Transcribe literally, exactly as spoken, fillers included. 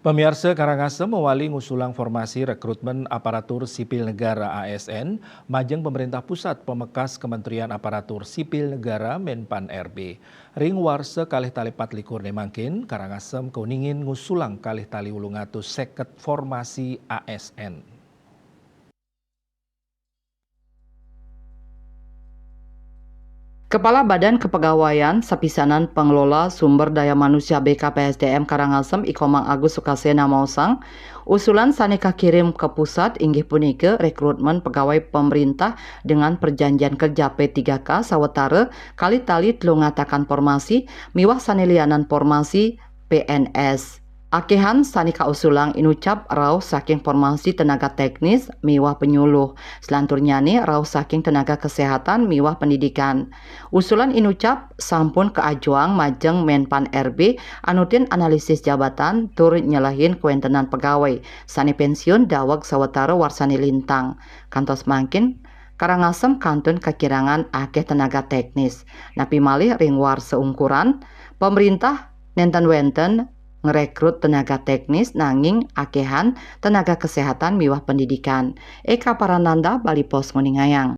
Pamiarsa, Karangasem mawali ngusulang formasi rekrutmen aparatur sipil negara A S N, majeng pemerintah pusat pamekas Kementerian Aparatur Sipil Negara Menpan R B. Ring warsa kalih tali pat likur ne mangkin, Karangasem kauningin ngusulang kalih tali ulung atus seket formasi A S N. Kepala Badan Kepegawaian sapisanan Pengelola Sumber Daya Manusia B K P S D M Karangasem, I Komang Agus Sukasena maosang, usulan sane kakirim ke pusat inggih punika rekrutmen pegawai pemerintah dengan perjanjian kerja P tiga K sawatara kalih tali telung ngatakan formasi miwah sane lianan formasi P N S. Akehan sane kausulang inucap rauh saking formasi tenaga teknis miwah penyuluh, selanturnyane rauh saking tenaga kesehatan miwah pendidikan. Usulan inucap sampun kaajuang majeng Menpan R B anutin analisis jabatan tur nyelehin kawentenan pegawai sane pensiun daweg sawatara warsane lintang. Kantos mangkin, Karangasem kantun kakirangan akeh tenaga teknis. Napi malih ring warsa ungkuran, pemerintah nenten wenten ngrekrut tenaga teknis nanging akehan tenaga kesehatan miwah pendidikan. Eka Parananda, Bali Post, nguningayang.